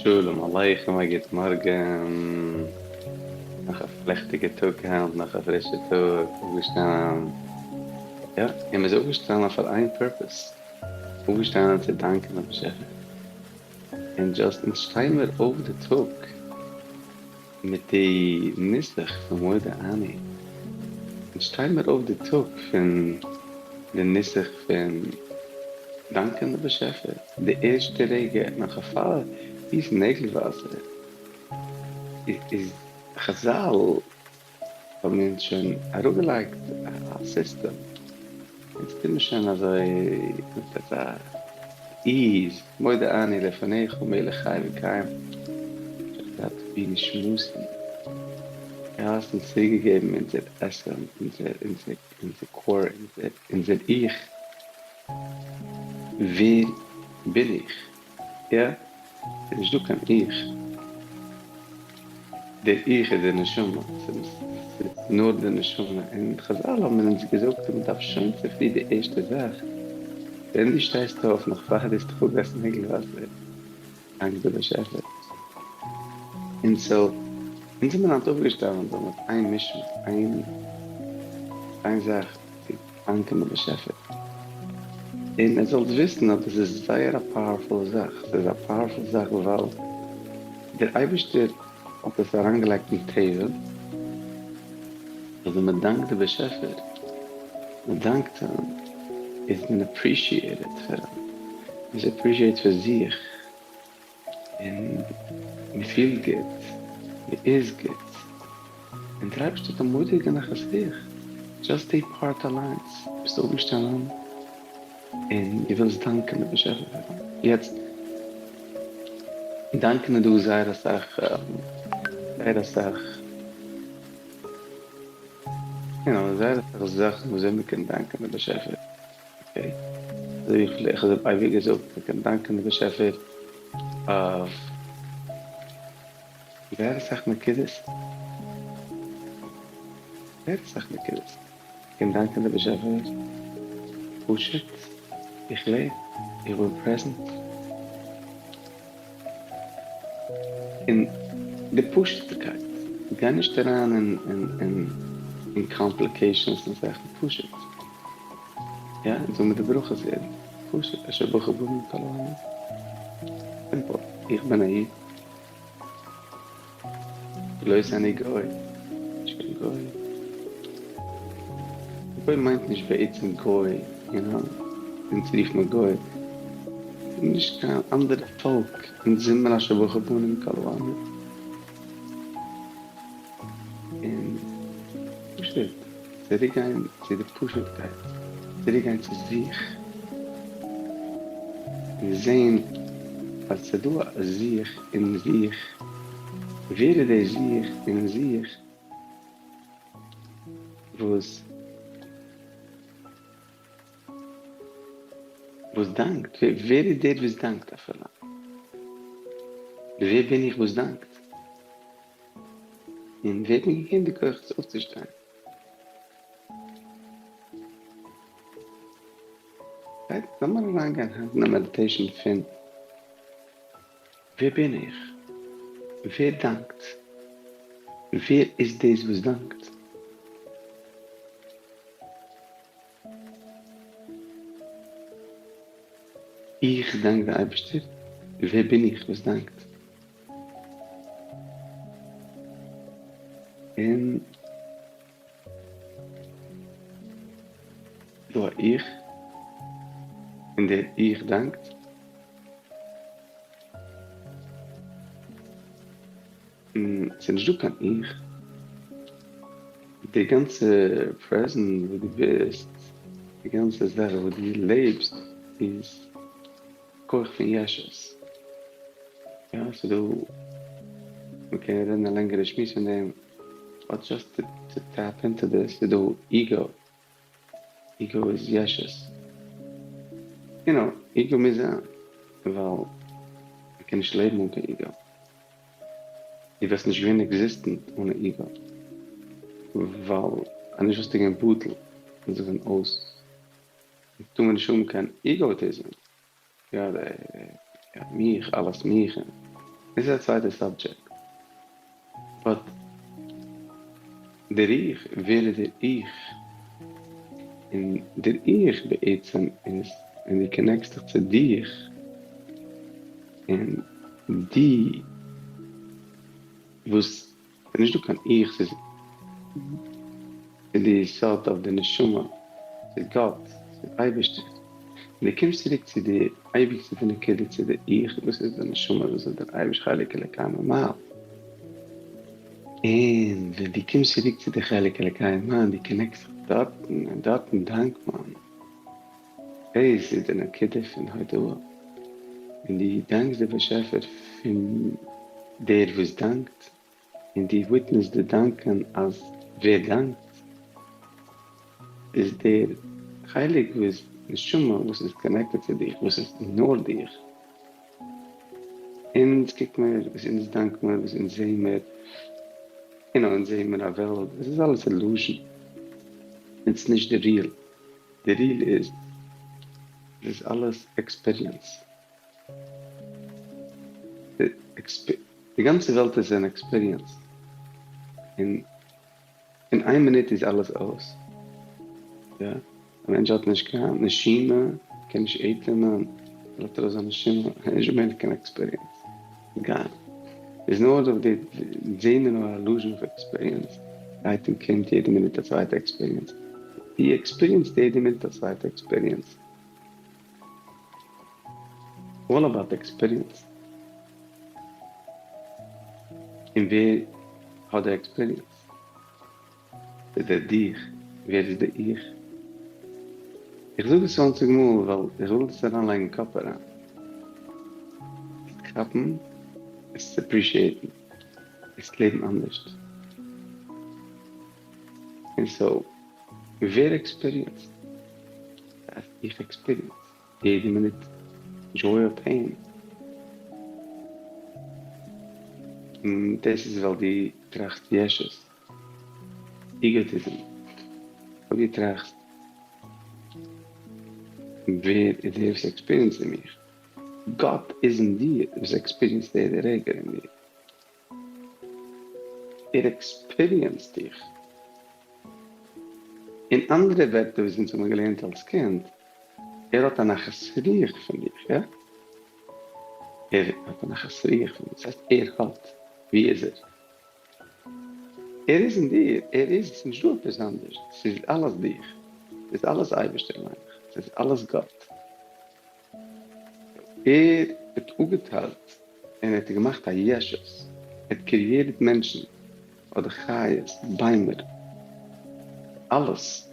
שלום עליכם א גוט מארגן, נאך א פלעכטיגע טאג היינט, נאך א פרישע טאג, אויפגעשטאנען, יא, און מ'איז אויפגעשטאנען פאר איין purpose, אויפגעשטאנען צו דאנקען דעם באשעפער, און just אונז שטייען מיר אויף די טאג מיט די נוסח פון מודה אני, אונז שטייען מיר אויף די טאג פון די נוסח פון דאנקען די באשעפער, די ערשטע רגע נאך אפאר גיסן נעגל וואסער איז חזל האבן אונז שוין אראפגעלייגט א סיסטעם, אונז טוהן מיר שוין אזוי מיט אזא ease, מודה אני לפניך מלך חי וקיים, שנתת בי נשמתי, דו האסט אונז צוריקגעגעבן אונזער essence, אונזער אונזער אונזער core, אונזער אונזער איך, ווער בין איך? יא, ס'איז נישט דא קיין איך. דער איך איז דער נשמה, ס'איז נאר דער נשמה, און חזל האבן אונז געזאגט אז מ'דארף שוין צופרי די ערשטע זאך, ווען דו שטייסט אויף נאך פאר דו האסט דיך אפגעגאסן נעגל וואסער, דאנק דער באשעפער. און so, אונז זעמיר היינט אויפגעשטאנען דא מיט איין mission, איין איין זאך, צו דאנקען דעם באשעפער. און איר זאלט וויסן אז דאס איז זייער א powerful זאך, ס'איז א powerful זאך ווייל דער אייבערשטער האט עס אריינגעלייגט אין טבע אז ווען מען דאנקט די באשעפער, מען דאנקט אים, איז מען appreciated פאר אים, מען איז appreciated פאר זיך, און מען פילט גוט, מען איז גוט, און דער אייבערשטער האט א מורא'דיגע נחת רוח, just די part אליינס, ביסט אויפגעשטאנען און דו ווילסט דאנקען די באשעפער פאר דעם, יעצט דאנקען איז דא זייער אסאך, זייער אסאך, you know, זייער אסאך זאכן ווי אזוי מען קען דאנקען די באשעפער. Okay, אזוי ווי איך האב אייביג געזאגט, מען קען דאנקען די באשעפער אויף זייער אסאך נקודות, זייער אסאך נקודות, מען קען דאנקען די באשעפער פשוט איך לעב, איך בין present, און די פשוט'קייט, גיי נישט אריין אין complications און זאכן, פשוט. יא, אונז האבן די ברכות יעדן, פשוט, אשר בחר בנו מכל העמים. Simple, איך בין א איד. לא עשני גוי, נישט קיין גוי. גוי מיינט נישט בעצם גוי, you know, אונז רופט מען גוי. נישט קיין אנדערע פאלק, אונז זעמיר אשר בחר בנו מכל העמים. און פשוט צוריקגיין צו די פשוט'קייט, צוריקגיין צו זיך, און זען אז ס'איז דא א זיך אין זיך, ווער איז דער זיך אין זיך וואס וואס דאנקט? ווער איז דער וואס דאנקט אפילו? ווער בין איך וואס דאנקט? און ווער האט מיר געגעבן די כוחות אויפצושטיין? Right, לאמיר אריינגיין היינט אין א meditation פון ווער בין איך? ווער דאנקט? ווער איז דאס וואס דאנקט? איך דאנק די אייבערשטער? ווער בין איך וואס דאנקט? און דא א איך, און דער איך דאנקט. און ס'איז נישט דא קיין איך. די גאנצע present וואס דו ביסט, די גאנצע זאך וואס דו לעבסט איז כח פון ישות. יא, ס'איז דא, מ'קען רעדן א לענגערע שמועס פון דעם, but just to tap into this, ס'איז דא ego, ego איז ישות. You know, ego מוז זיין, ווייל מ'קען נישט לעבן אן קיין ego. דו וואלסט נישט געווען existent אן א ego, ווייל אז נישט וואלסטו געווען בטל און זיך געווען אויס. טאר מען נישט האבן קיין egotism, יא די יא מיך אלעס מיך. דאס איז א צווייטע subject. But דער איך, ווער איז דער איך? און דער איך בעצם איז ווען דו connect סט דיך צו דיך, און די וואס ס'איז נישט דא קיין איך, ס'איז די יסוד אויף די נשמה, ס'איז גאט, ס'איז אייבערשטער. און דו קומסט צוריק צו די אייביגסטע נקודה, צו די איך, וואס איז די נשמה, וואס איז דער אייבערשט חלק אלוקי ממעל. און ווען דו קומסט צוריק צו די חלק אלוקי ממעל, דו connect סט זיך דארטן, און דארטן דאנקט מען. דאס איז די נקודה פון הודאה. ווען דו דאנקסט די באשעפער פון דער וואס דאנקט, און דו witness ט די דאנקען אז ווער דאנקט, איז דער חלק וואס נשמה וואס איז connected צו דיך, וואס איז נאר דיך. אונז קוק מיר, וואס אונז דאנק מיר, וואס אונז זעהן מיר, און אונז זעהן מיר א וועלט, עס איז אלעס illusion, איטס נישט די real. די real איז, עס איז אלעס experience. די גאנצע וועלט איז אן experience. און אין איין מינוט איז אלעס אויס. יא, א מענטש האט נישט קיין נשימה, קען נישט אטעמען, לאזט ארויס זיין נשמה, נישט מער קיין experience. גארנישט. איז נאר אויף די זעהן מיר נאר א illusion of experience, גייט און קומט יעדע מינוט א צווייטע experience. די experience יעדע מינוט א צווייטע experience. All about experience. און ווער האט די experience? איז דער דיך. ווער איז די איך? איך זאג עס 20 מאל ווייל איך וויל עס אריינלייגן אין קאפ אריין. עס כאפן, עס appreciate ן, עס לעבן אנדערשט. און so, ווער experience ט? איך experience יעדע מינוט joy or pain. און דאס איז ווייל דו טראכסט ישות, egotism. אויב דו טראכסט ווער איז דער וואס experience ט אין מיך? גאט איז אין דיר וואס experience ט יעדע רגע אין דיר. ער experience ט דיך. אין אנדערע ווערטער וואס אונז האבן געלערנט אלס קינד, ער האט א נחת רוח פון דיך, יא? ער האט א נחת רוח פון דיר, דאס הייסט ער האט, ווי איז ער? ער איז אין דיר, ער איז, ס'איז נישט דא עפעס אנדערש, ס'איז אלעס דיך, ס'איז אלעס אייבערשטער אליין, ס'איז אלעס גאט. ער האט אפגעטיילט און ער האט געמאכט א ישות, ער האט created מענטשן אדער חיות, ביימער, אלעס,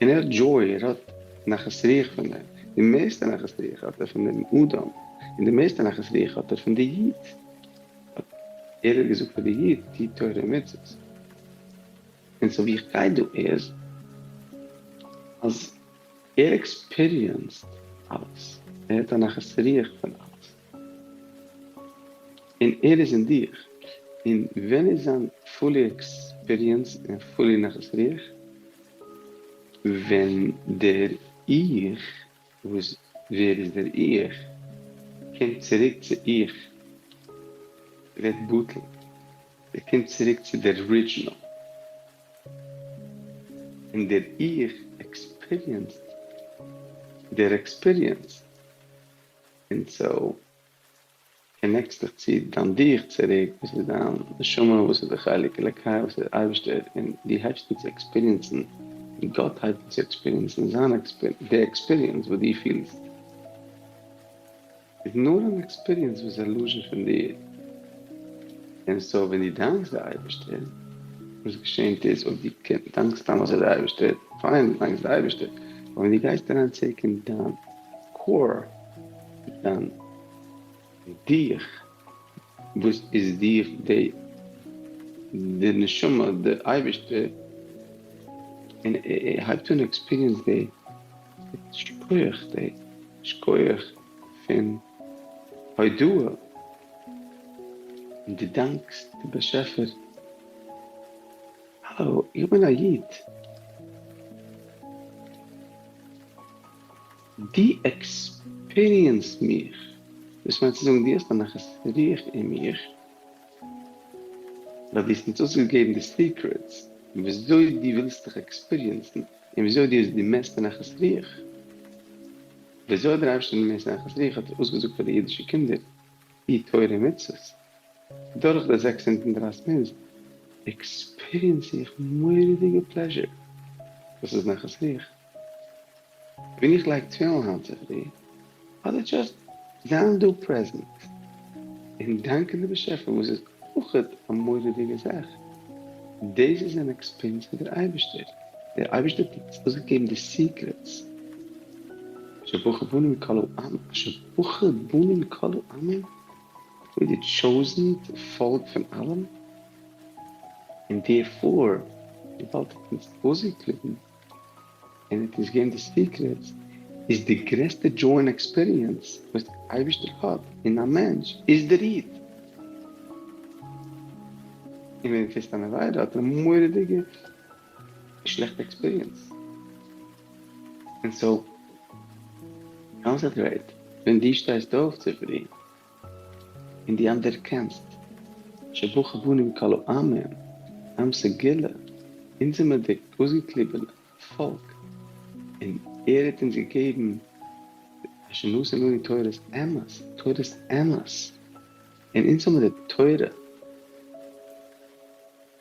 און ער האט joy, ער האט נחת רוח פון דעם, די מערסטע נחת רוח האט ער פון דעם אדם, און די מערסטע נחת רוח האט ער פון די איד, ער האט געזאגט פאר די איד, טו תורה און מצוות, און so ווי איך גיי דא איז, אז ער experienced אלעס, ער האט א נחת רוח פון אלעס, און ער איז אין דיך, און ווען איז זיין fully experience און fully נחת רוח? ווען דער איך, וואס ווער איז דער איך, קומט צוריק צו איך, ווערט בטל, ער קומט צוריק צו דער original. און דער איך experienced דער experience, און so connect סט דיך צו דיין דיך צוריק, וואס איז דיין נשמה, וואס איז די חלק אלוקי, וואס איז דער אייבערשטער, און דו הייבסט אן צו experience ן, און גאט הייבט אן צו experience ן זיין די experience וואס דו פילסט. איז נאר אן experience וואס איז illusion פון דיר, און so ווען דו דאנקסט די אייבערשטער, וואס געשענט איז אויב דו דאנקסט סתם אזוי די אייבערשטער, פיין דו דאנקסט די אייבערשטער, אבער ווען דו גייסט אריין צוריק אין דיין core, דיין דיך, וואס איז דיך, די די נשמה, די אייבערשטער, און ער הייבט אן experience די שכוח, די שכוח פון הודאה, און דו דאנקסט די באשעפער, האלא, איך בין א איד, דו experience סט מיך. דאס מיינט צו זאגן דו האסט א נחת רוח אין מיך, ווייל דו האסט אונז אויסגעגעבן די secrets וויאזוי דו ווילסט דיך experience ן און וויאזוי דו האסט די מערסטע נחת רוח. וויאזוי האט דער אייבערשטער די מערסטע נחת רוח האט ער אויסגעזאגט פאר די אידישע קינדער די תורה און מצוות. דורך די 630 מינוט experience איך מורא'דיגע pleasure, דאס איז נחת רוח. ווען איך לייג תפילין היינט צופרי, אדער just זיין דא present און דאנקען די באשעפער וואס איז אויכעט א מורא'דיגע זאך, דאס איז אן experience מיט דער אייבערשטער, דער אייבערשטער האט אונז אויסגעגעבן די secrets, אשר בחר בנו מכל העמים, אשר בחר בנו מכל העמים, ווי די chosen פאלק פון אלעם, און דערפאר וויבאלד ער האט אונז אויסגעקליבן און ער האט אונז געגעבן די secrets, איז די גרעסטע joy און experience וואס דער אייבערשטער האט אין א מענטש איז דער איד. און ווען דו טוסט אן עבירה האט ער א מורא'דיגע שלעכטע experience. און so concentrate ווען דו שטייסט אויף צופרי און דו אנערקענסט שבחר בנו מכל העמים, עם סגולה, אונז זעמיר די אויסגעקליבענע פאלק, און ער האט אונז געגעבן אשר נתן לנו תורת אמת, תורת אמת, און אונז האבן די תורה,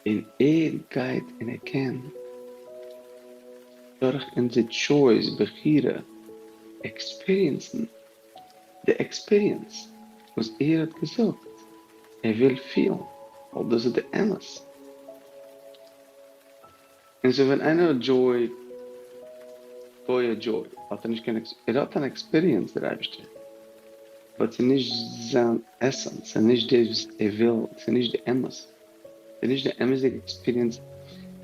און ער גייט און ער קען דורך אונזער choice, בחירה, experience ן די experience וואס ער האט געזאגט ער וויל פילן, ווייל דאס איז די אמת. און so ווען איינער האט joy, גויע joy, האט ער נישט קיין, ער האט אן experience דער אייבערשטער, but ס'איז נישט זיין essence, ס'איז נישט דאס וואס ער וויל, ס'איז נישט די אמת, ס'איז נישט די אמת'דיגע experience.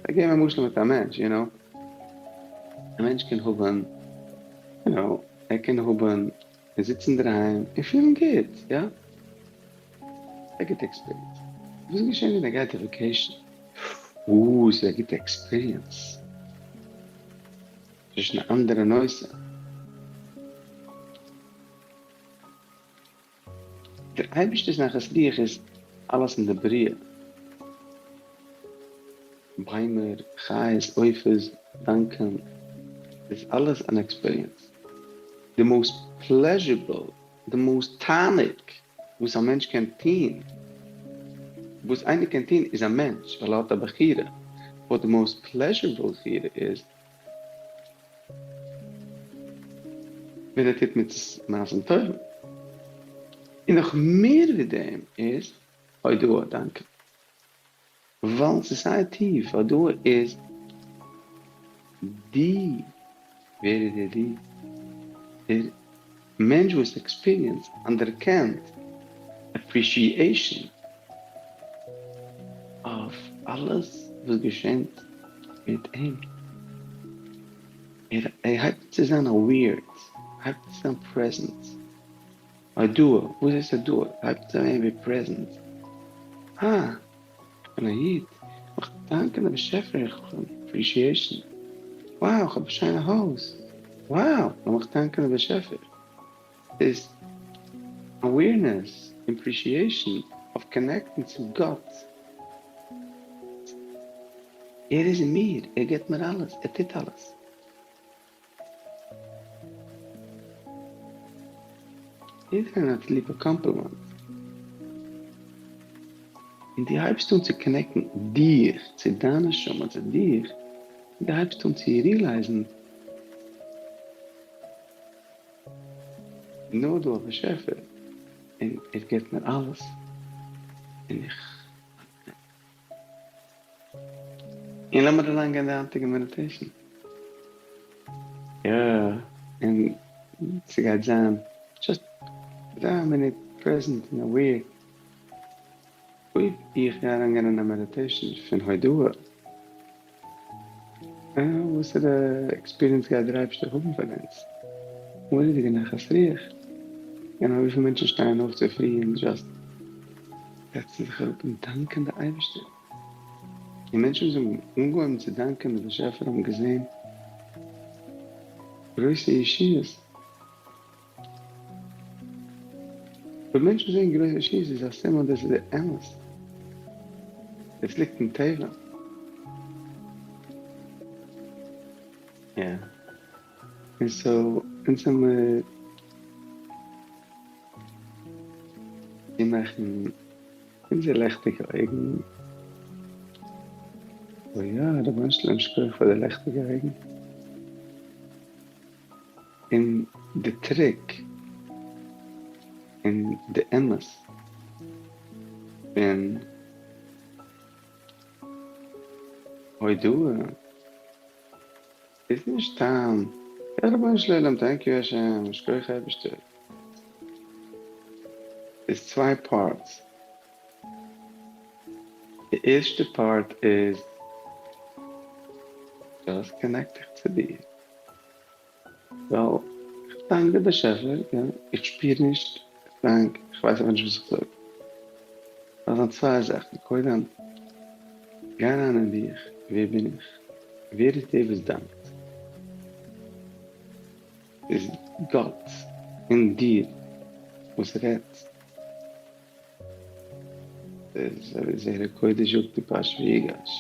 כ'וועל געבן א משל מיט א מענטש, you know, א מענטש קען האבן, you know, ער קען האבן, און זיצן אינדערהיים און פילן גוט, יא? א גוטע experience. וואס איז געשען ווען ער גייט אויף vacation? אוי, ס'איז א גוטע experience. ס'איז שוין א אנדערע נושא. דער אייבערשטער'ס נחת רוח איז אלעס אין די בריאה. ביימער, חיות, עופות, דאנקען, איז אלעס אן experience. די most pleasurable, די most תענוג וואס א מענטש קען טון, וואס איינער קען טון איז א מענטש ווייל ער האט א בחירה, but די most pleasurable בחירה איז ווען ער טוט מצות מעשים טובים. און נאך מער ווי דעם איז הודאה, דאנקען. ווייל ס'איז זייער טיף, הודאה איז די, ווער איז דער די? דער מענטש וואס experience, אנערקענט, appreciation אויף אלעס וואס געשענט מיט אים. ער הייבט צו זיין aware, הייבט צו זיין present. הודאה, וואס הייסט הודאה? הייבט צו זיין ווי present. אה! איך בין א איד, איך דאנק דעם באשעפער, איך האב appreciation, wow איך האב א שיינע הויז, wow לאמיך דאנקען דעם באשעפער, איז awareness, appreciation אויף connect ן צו גאט, ער איז אין מיר, ער גיבט מיר אלעס, ער טוט אלעס. יעדער איינער האט ליב א קאמפלימענט. און דו הייבסט אן צו connect ן דיך צו דיין נשמה, צו דיך, און דו הייבסט אן צו realize ן נאר דא א באשעפער און ער געבט מיר אלעס און איך און לאמיר אריינגיין די היינטיגע meditation. יא, און ס'גייט זיין just דריי מינוט present און aware. אויב איך גיי אריינגיין אין א meditation פון הודאה, וואסערע experience גייט דער אייבערשטער האבן פון אונז? מורא'דיגע נחת רוח. און וויפיל מענטשן שטייען אויף צופרי און just זעצן זיך אראפ און דאנקען די אייבערשטער. און מענטשן וואס האבן אנגעהויבן צו דאנקען די באשעפער האבן געזען גרויסע ישועות. אויב מענטשן זעען גרויסע ישועות איז א סימן דאס איז דער אמת, דאס ליגט אין טבע. יא. און so אונז האמיר צומאכן אונזער לעכטיגע אויגן. אוי יא, רבונו של עולם שכוח פאר די לעכטיגע אויגן. און די trick און די אמת פון הודאה איז נישט סתם יא רבונו של עולם thank you השם שכוח אייבערשטער. איז צוויי parts. די ערשטע part איז דאס connect דיך צו דיר. ווייל איך דאנק די באשעפער, יא, איך שפיר נישט, איך דאנק, איך ווייס אבער נישט וואס איך זאג. דאס זענען צוויי זאכן, קודם, גיי אריין אין דיך, ווער בין איך? ווער איז דער וואס דאנקט? איז גאט אין דיר וואס רעדט? איז אזוי ווי זרע קודש זאגט אין פרשת ויגש,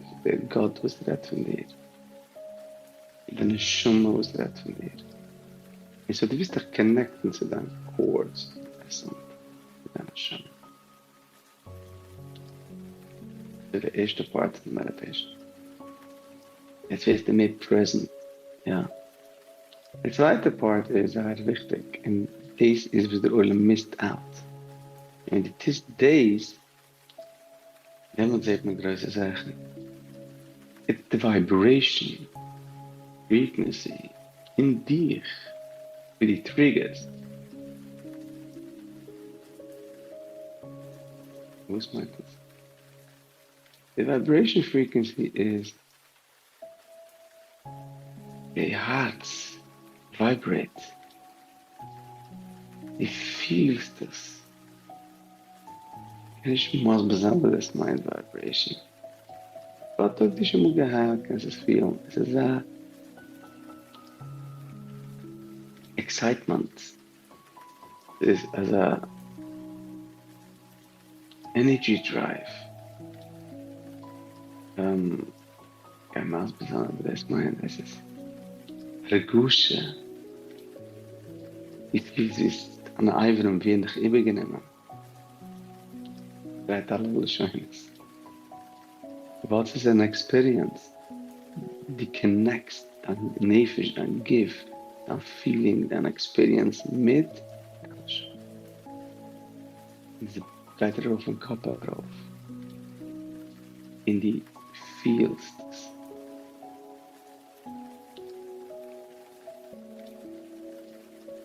איז דער גאט וואס רעדט פון דיר, די נשמה וואס רעדט פון דיר, און so דו ווילסט דיך connect ן צו דיין core, צו דיין essence, צו דיין נשמה. דאס איז די ערשטע part פון די meditation. יעצט ווערסטו מער present, יא. די צווייטע part איז זייער וויכטיג, און דאס איז וואס דער עולם missed out. און ווען דו טוסט דאס, דעמאלט זעט מען גרויסע זאכן. It's די vibration, frequency, אין דיך, ווי דו trigger סט. וואס מיינט עס? די vibration frequency איז די הארץ vibrate, דו פילסט עס, קען נישט מסביר זיין וואס דאס מיינט vibration, but אויב דו שוין מאל געהאט קענסט עס פילן, עס איז א excitement, ס'איז אזא energy drive. גיי מסביר זיין וואס דאס מיינט, דאס איז הרגשה, דו פילסט ווי דיינע אברים ווערן דיך איבערגענומען, גייט אלע לשונות, וויבאלד ס'איז אן experience, דו connect סט דיין נפש, דיין גוף, דיין feeling, דיין experience מיט דיין נשמה. און ס'גייט ארויף פון קאפ ארויף, און דו פילסט עס.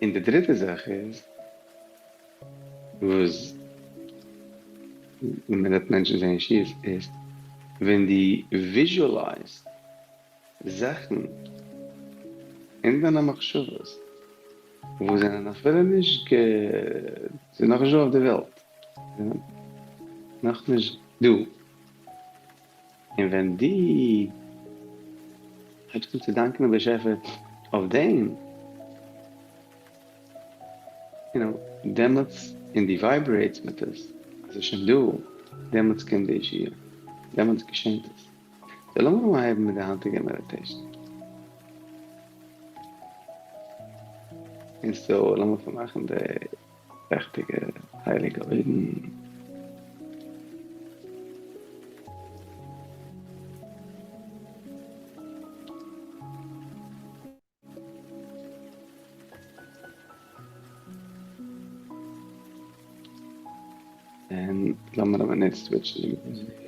און די דריטע זאך איז, וואס מען רעדט מענטשן זעען שיעור איז, ווען דו visualize סט זאכן אין דיינע מחשבות וואס זענען אפילו נישט גע זענען נאכנישט דא אויף די וועלט, זענען נאכנישט דא, און ווען דו הייבסט אן צו דאנקען דעם באשעפער אויף דעם, you know, דעמאלטס, און דו vibrate סט מיט עס, אז עס איז שוין דא, דעמאלטס קומט די ישועה, דעמאלטס געשענט עס. So לאמיר אנהייבן מיט די היינטיגע meditation. און so לאמיר פארמאכן די לעכטיגע הייליגע אויגן. און לאמיר א מינוט switch ן די מוזיק.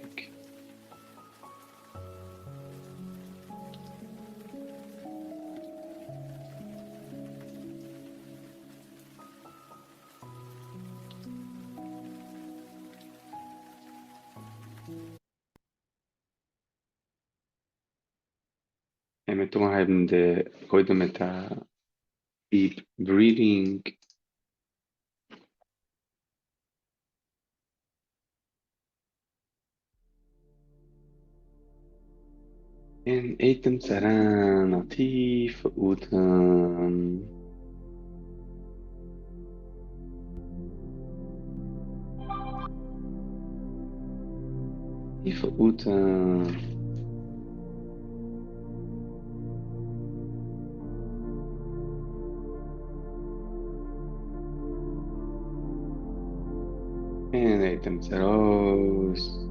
און מ'וועט אנהייבן די קודם מיט א deep breathing. און אטעמטס אריין א טיפע אטעם. טיפע אטעם. און אטעמטס ארויס.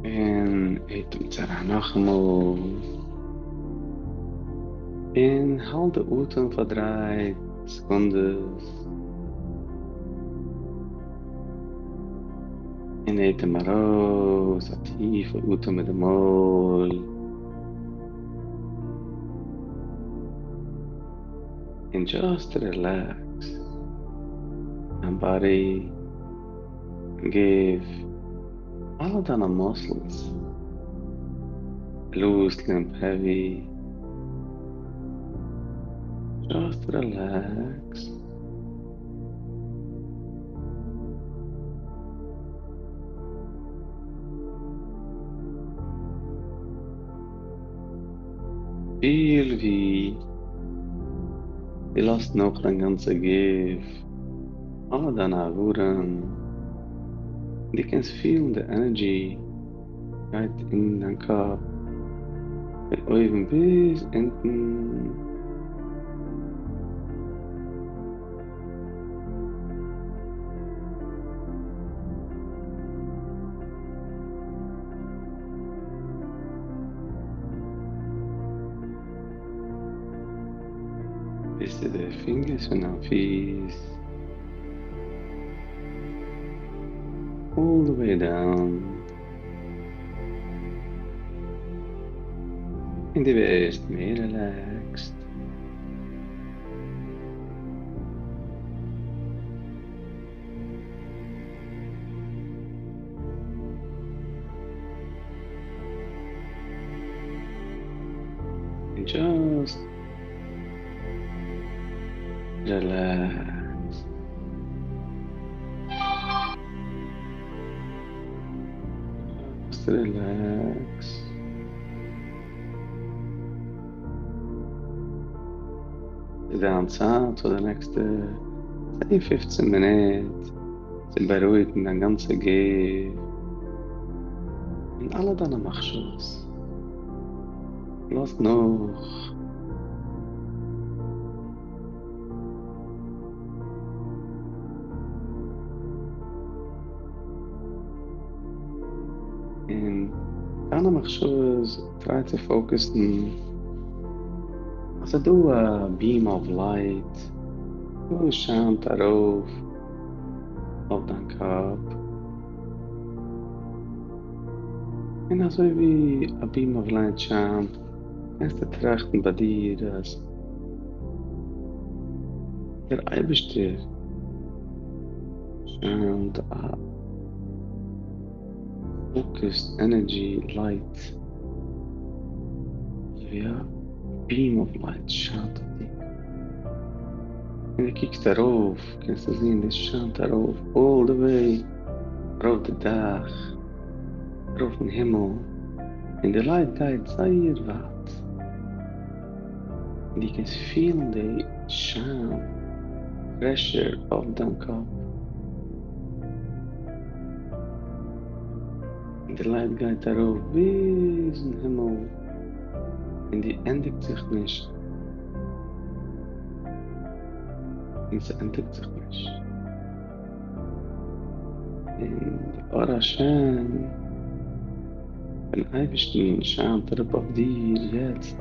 און אטעמטס אריין נאכאמאל. און האלט די אטעם פאר דריי סעקונדעס. און אטעם ארויס א טיפע אטעם מיט די מויל. און דזשאסט רילעקס דיין באדי און גיב אלע דיינע מאסלס לוס, לימפ, העווי, דזשאסט רילעקס. פיל ווי דו לאזט נאך דיין גאנצע גוף, אלע דיינע אברים, דו קענסט פילן די ענערדזשי גייט אין דיין קאפ פון אויבן ביז אונטן. ביז צו די פינגערס פון דיין פיס, אלל די וועי דאון, און דו ווערסט מער רילעקסד. און דזשאסט רילעקס. דזשאסט רילעקס. איז דיין צייט פאר די נעקסטע צען פופצן מינוט צו בארואיגן דיין גאנצע גוף און אלע דיינע מחשבות. לאז נאך. און דיינע מחשבות טריי צו פאוקעסן אז ס'איז דא א ביעם אוו לייט וואס שיינט ארויף אויף דיין קאפ, און אזוי ווי א ביעם אוו לייט שיינט קענסטו טראכטן ביי דיר אז דער אייבערשטער שיינט א פאוקעסד ענערדזשי לייט, אזוי ווי א ביעם אוו לייט שיינט אויף דיר, און דו קוקסט ארויף קענסטו זען דאס שיינט ארויף אלל די וועי ארויף די דאך, ארויף אין הימל, און די לייט גייט זייער ווייט, און דו קענסט פילן די שיין פרעשור אויף דיין קאפ. און די לייט גייט ארויף ביזן הימל און די ענדיגט זיך נישט און ס'ענדיגט זיך נישט און די אור השם פון אייבערשטן שיינט אראפ אויף דיר יעצט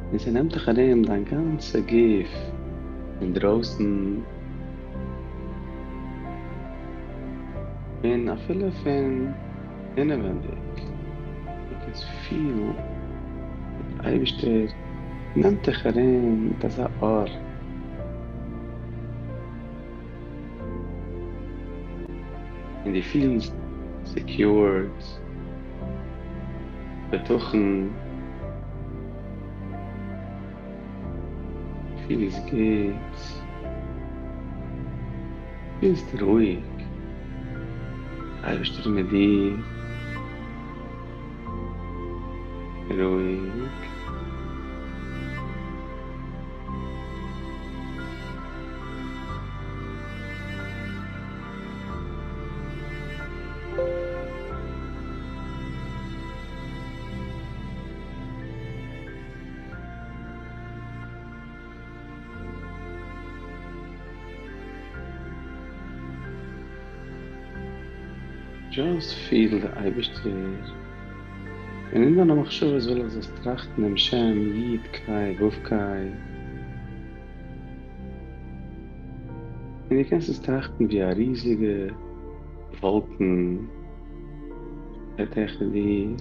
און ס'נעמט דיך ארום דיין גאנצע גוף אינדרויסן. און אפילו פון אינעווענדיג, דו קענסט פילן ווי דער אייבערשטער נעמט דיך ארום מיט אזא אור. און דו פילסט סעקיורד, בטחון, פילסט גוט, פילסט רואיג, דער אייבערשטער איז מיט דיר. רואיג. Just feel די אייבערשטער, און אין דיינע מחשבות וויל איך זאלסט טראכטן דעם שם י' קיי ו' קיי, און דו קענסט עס טראכטן ווי א ריזיגע וואלקן שטייט העכער דיר,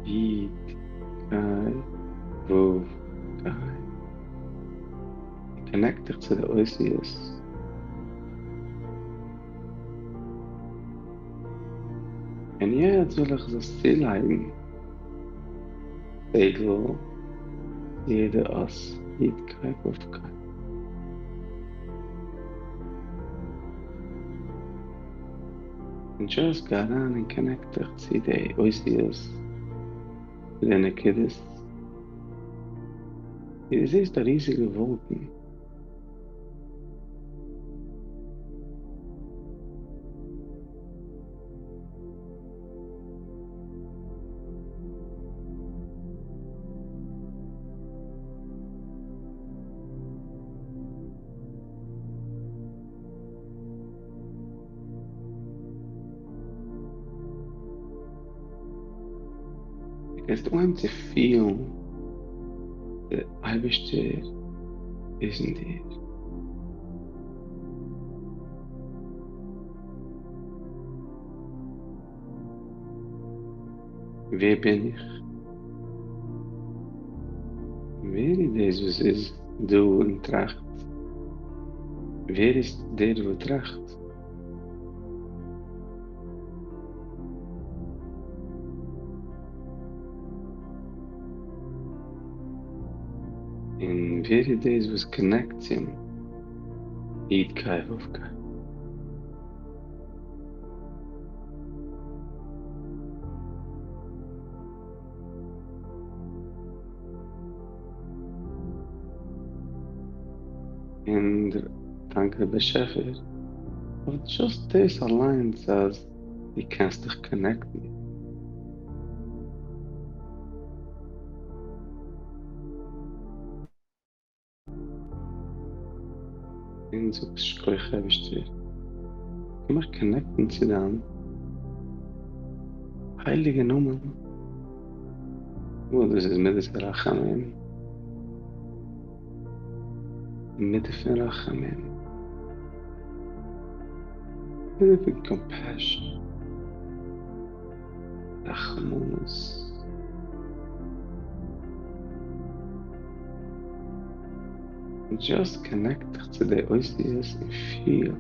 י' קיי ו' קיי, און connect דיך צו די אותיות. און יעצט וויל איך זאלסט צולייגן סגול יעדע אות י' קיי ו' קיי. און just גיי אריין און connect דיך צו די אותיות, צו די נקודות. דו זעסט א ריזיגע וואלקן. דו קענסט אנהייבן צו פילן דער אייבערשטער איז אין דיר. ווער בין איך? ווער איז דאס וואס איז דא און טראכט? ווער איז דער וואס טראכט? און ווער איז דאס וואס connect צום י' קיי ו' קיי? און דאנק דער באשעפער אויף just דאס אליינס אז דו קענסט דיך connect ן. און זאגסט שכוח אייבערשטער, איך קען מיך connect ן צו דיין הייליגע נאמען, וואס דאס איז מידת הרחמים, מידה פון רחמים, מידה פון compassion, רחמנות. Just connect דיך צו די אותיות און פיל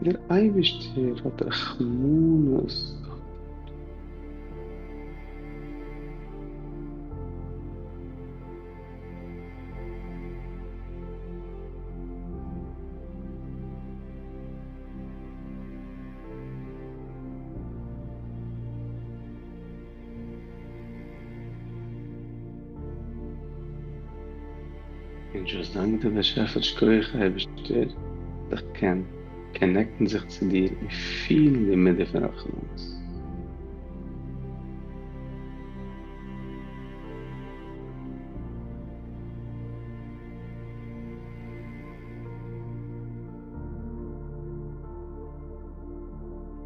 דער אייבערשטער האט רחמנות אויף דיר. און just דאנק דער באשעפער שכוח אייבערשטער אז איך קען connect ן זיך צו דיר און פילן די מידה פון רחמנות.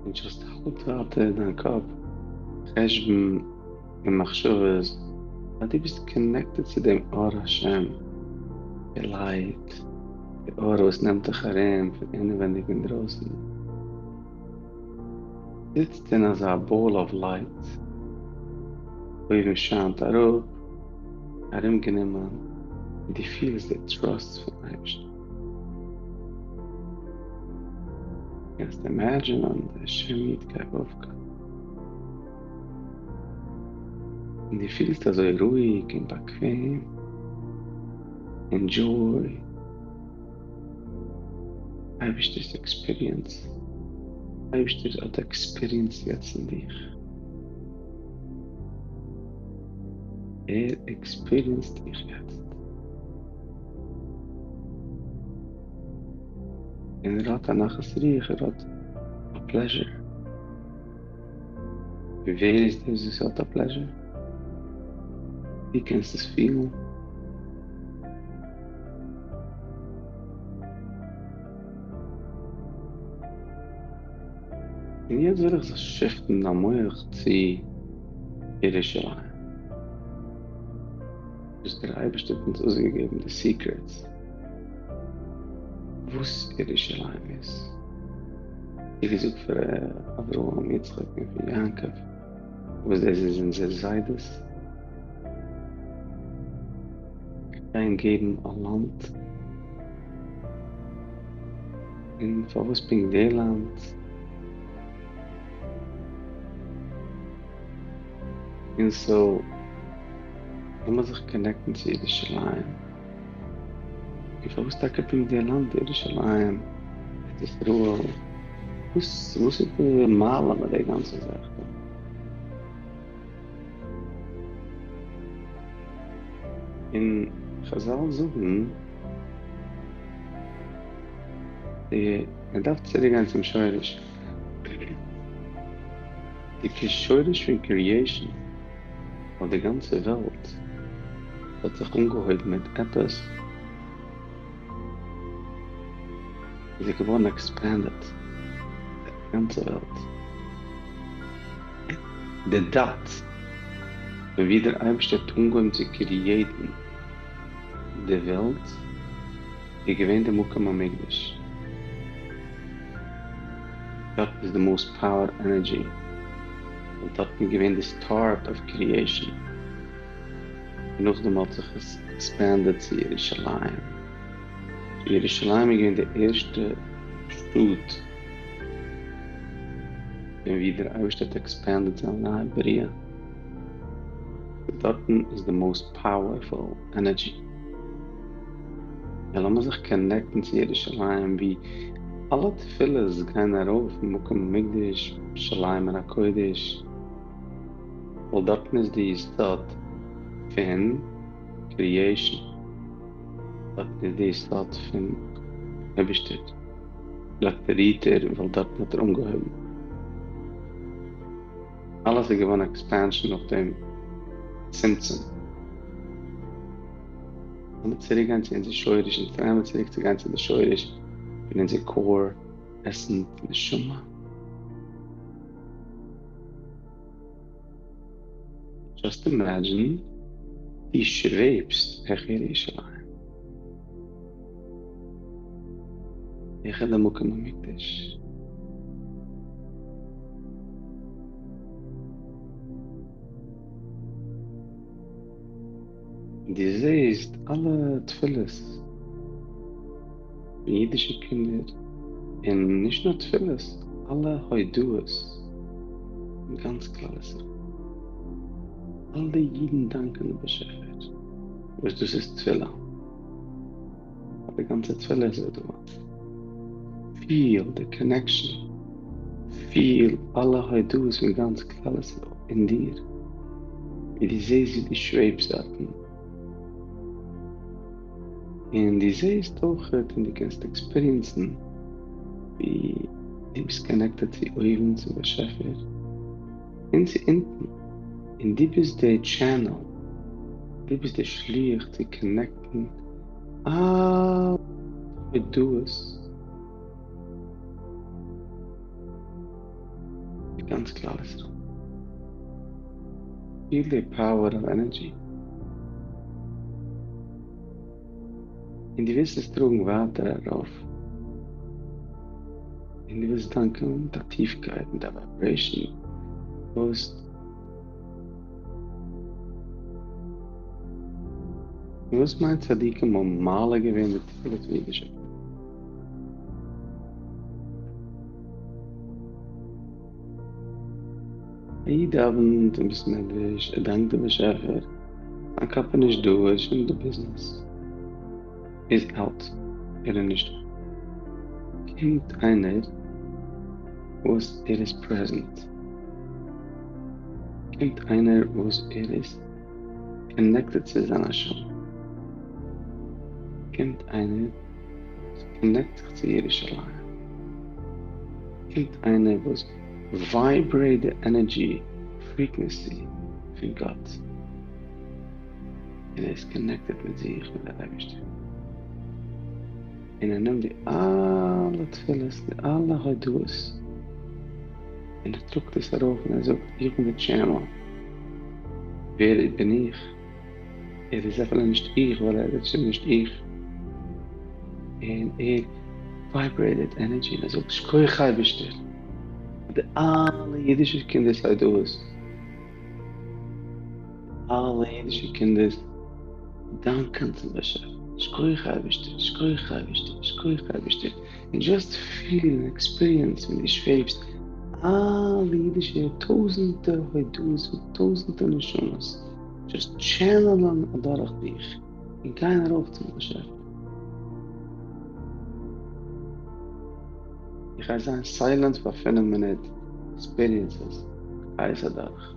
און just האלט ווייטער דיין קאפ, חשבון און מחשבות אז דו ביסט connected צו דעם אור השם, די light, די אור וואס נעמט דיך ארום פון אינעווייניג און אינדרויסן. זיצט אין אזא ball of light, אויבן שיינט אראפ, ארומגענומען, און דו פילסט די trust פון אייבערשטן. קענסט imagine ען די שם י' קיי ו' קיי. און דו פילסט אזוי רואיג און באקוועם. Enjoy. אייבערשטער'ס experience. אייבערשטער האט experience יעצט אין דיך. ער עקספיריענסד דיך יעצט. און ער האט א נחת רוח, ער האט א פלעזשער. ווער איז דאס וואס האט א פלעזשער? דו קענסט עס פילן? און יעצט וויל איך זיך שיפטן דיין מח צו ירושלים. וואס דער אייבערשטער האט אונז אויסגעגעבן די סיקרעטס וואס ירושלים איז, ווי געזאגט פאר אברהם יצחק און פאר יעקב, וואס דאס איז אונזער זיידעס, איך גיי אים געבן א לאנד, און פארוואס פונקט די לאנד? און סאו לאמיר זיך קאנעקטן צו ירושלים, און פארוואס טאקע פונקט די לאנד ירושלים, ארץ ישראל, וואס וואס איז די מעלה מיט די גאנצע זאך דא? און חזל זאגן די מען דארף צוריק גיין צום שורש. די שורש פון קריעישן אויף די גאנצע וועלט האט זיך אנגעהויבן מיט עפעס איז געווארן עקספענדעד די גאנצע וועלט. די דאט פון ווי דער אייבערשטער האט אנגעהויבן צו קריעיטן די וועלט איז געווען די מקום המקדש. דארט איז די מאוסט פאוער ענערדזשי, ווייל דארטן איז געווען די סטארט אוו קריעישן, און נאכדעם האט זיך עס עקספענדעד צו ירושלים, ירושלים איז געווען די ערשטע שטאט פון ווי דער אייבערשטער האט עקספענדעד זיין נייע בריאה, דארטן איז די מאוסט פאוערפול ענערדזשי. און לאמיר זיך קאנעקטן צו ירושלים ווי אלע תפילות גייען ארויף אין מקום המקדש ירושלים עיר הקודש, ווייל דארטן איז די יסוד פון קריעישן, דארטן איז די יסוד פון אייבערשטער, דארט רוהט ער ווייל דארטן האט ער אנגעהויבן. אלעס איז געווארן עקספענשאן נאך דעם צמצום. לאמיר צוריק גיין צו אונזער שורש און טרייען מיר צוריק צו גיין צו די שורש פון אונזער קאור עסענס נשמה. דזשאסט אימעדזשין דו שוועבסט העכער ירושלים. העכער די מקום המקדש. דו זעסט אלע תפילות פון אידישע קינדער, און נישט נאר תפילות, אלע הודאות פון גאנץ כלל ישראל, אלע אידן דאנקען דעם באשעפער, וואס דאס איז תפילה, די גאנצע תפילה איז הודאה, פיל די קאנעקשאן, פיל אלע הודאות פון גאנץ כלל ישראל אין דיר, ווי דו זעסט ווי דו שוועבסט דארטן, און דו זעסט אויכעט און דו קענסט עקספיריענסן ווי דו ביסט קאנעקטעד צו אויבן צום באשעפער און צו אונטן, און דו ביסט די טשענעל, דו ביסט די שליח צו קאנעקטן אלע הודאות צו גאנץ כלל ישראל. פיל די פאוער אוו ענערדזשי. און דו ווילסט עס טראגן ווייטער ארויף. און דו ווילסט דאנקען מיט א טיפקייט, מיט א ווייברעישן וואס. וואס מיינט צדיקים האבן מעלה געווען די תפילות פון אידישע קינדער? א איד דאווענט אין בית מדרש, ער דאנקט די באשעפער, זיין קאפ איז נישט דא, ער איז שוין אין די ביזנעס, איז אוט, ער איז נישט דא. קומט איינער וואס ער איז פרעזענט, קומט איינער וואס ער איז. connected צו זיין נשמה. קומט איינער וואס connect זיך צו ירושלים. קומט איינער וואס vibrate די energy frequency פון גאט. און ער איז connected מיט זיך, מיט דער אייבערשטער. און ער נעמט די אלע תפילות, די אלע הודאות, און ער טראגט עס ארויף און ער זאגט, איך בין די channel. ווער בין איך? ער איז אפילו נישט איך, ווייל ער איז שוין נישט איך. און ער vibrated energy און ער זאגט, שכוח אייבערשטער, די אלע אידישע קינדער'ס הודאות, אלע אידישע קינדער'ס דאנקען צום באשעפער, שכוח אייבערשטער, שכוח אייבערשטער, שכוח אייבערשטער, און just feel און experience ווען דו שוועבסט אלע אידישע טויזענטער הודאות פון טויזענטער נשמות, just channel ען אדורך דיך און גייען ארויף צום באשעפער. איך גיי זיין silent פאר פינף מינוט, experience עס, גיי עס אדורך.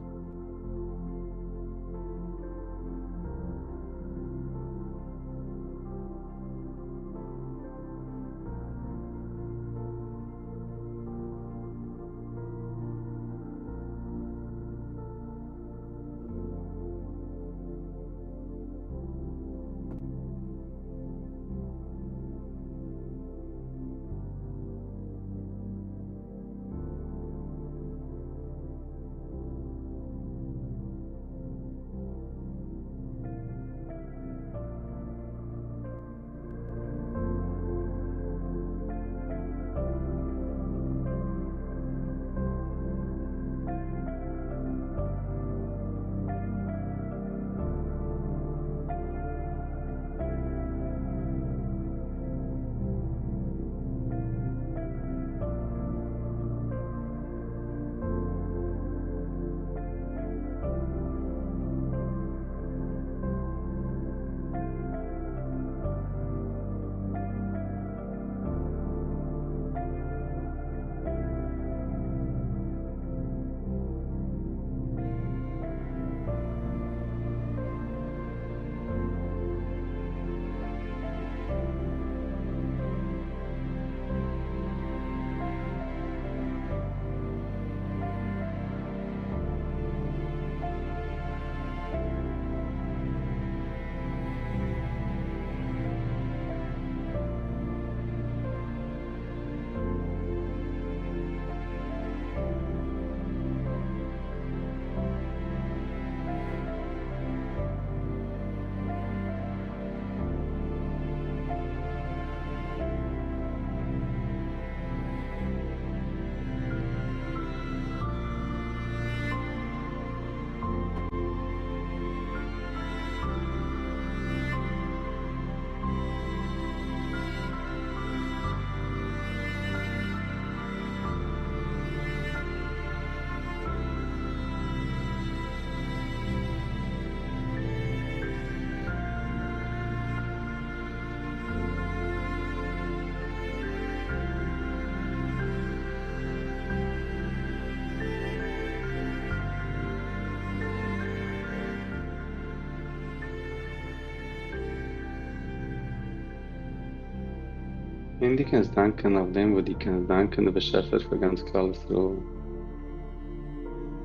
און דו קענסט דאנקען אויף דעם וואס דו קענסט דאנקען די באשעפער פאר גאנץ כלל ישראל.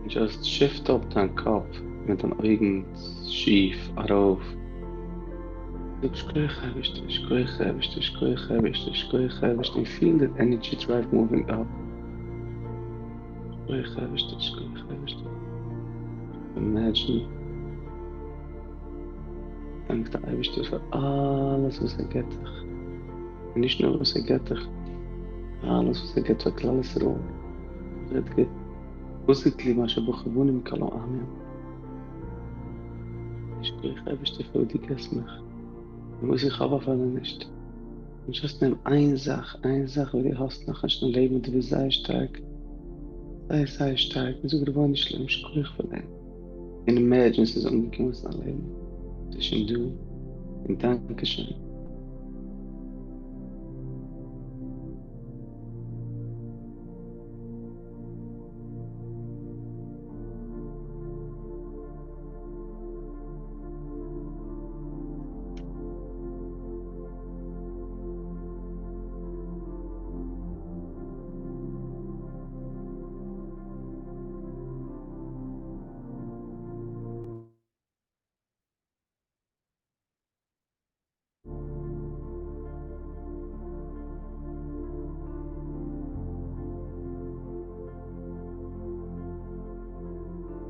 Just shift up דיין קאפ מיט דיין אויגן שיף ארויף. זאג שכוח אייבערשטער, שכוח אייבערשטער, שכוח אייבערשטער, שכוח אייבערשטער, און feel that energy drive moving up. שכוח אייבערשטער, שכוח אייבערשטער. Imagine. דאנק די אייבערשטער פאר אלעס וואס ער געבט דיך. און נישט נאר וואס ער געבט דיך, אלעס וואס ער געבט פאר כלל ישראל. ער האט אויסגעקליבן אשר בחר בנו מכל העמים. שכוח אייבערשטער פאר וואס דו געבסט מיך, און וואס איך האב אפילו נישט. און just נעם איין זאך, איין זאך וואס דו האסט נאך נישט אין לעבן און דו ווילסט זייער שטארק, זייער זייער שטארק, און זאג רבונו של עולם שכוח פאר דעם. און imagine ס'איז אנגעקומען צו דיין לעבן, ס'איז שוין דא, און דאנקע שוין.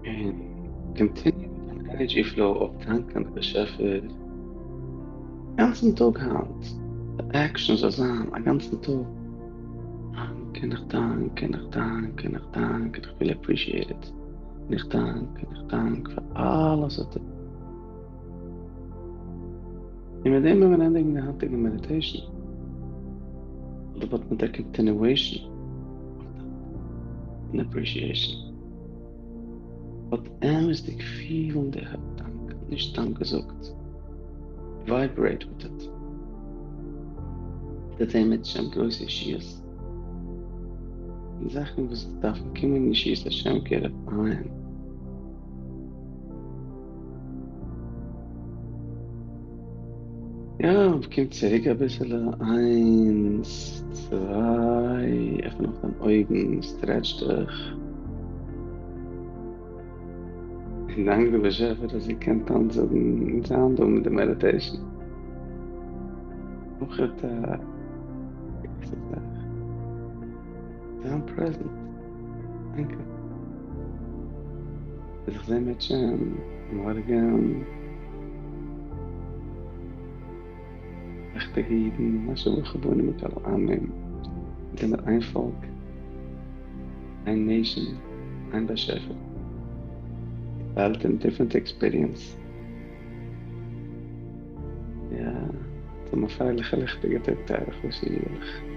און continue מיט דיין energy flow אויף דאנקען די באשעפער גאנצן טאג היינט, די action זאל זיין א גאנצן טאג, דאנק און איך דאנק און איך דאנק און איך דאנק און איך feel appreciated, און איך דאנק און איך דאנק פאר אלעס וואס דו. און מיט דעם וועלן מיר ענדיגן די היינטיגע meditation, אדער but מיט א continuation אויף דאנק און appreciation. But אמת'דיג פילן די דאנק, נישט סתם געזאגט. Vibrate with it. וועט זען מיט השם גרויסע ישועות. און זאכן וואס דארפן קומען ישועות השם כהרף עין. יא, קום צוריק אביסעלע, איינס, צוויי, עפן אויף דיין אויגן, stretch דיך. און דאנק די באשעפער אז איר קענט היינט זאגן און זיין דא מיט די meditation. אויך א גרויסע זאך. זיין present. דאנקע. זיך זען מיט שם מארגן. לעכטיגע אידן, אשר בחר בנו מכל העמים, זענען איין פאלק, איין nation, איין באשעפער. געטיילט אין different experience. יא, זאל מען פרייליכע לעכטיגע טאג טייערע חשובע אידעלעך.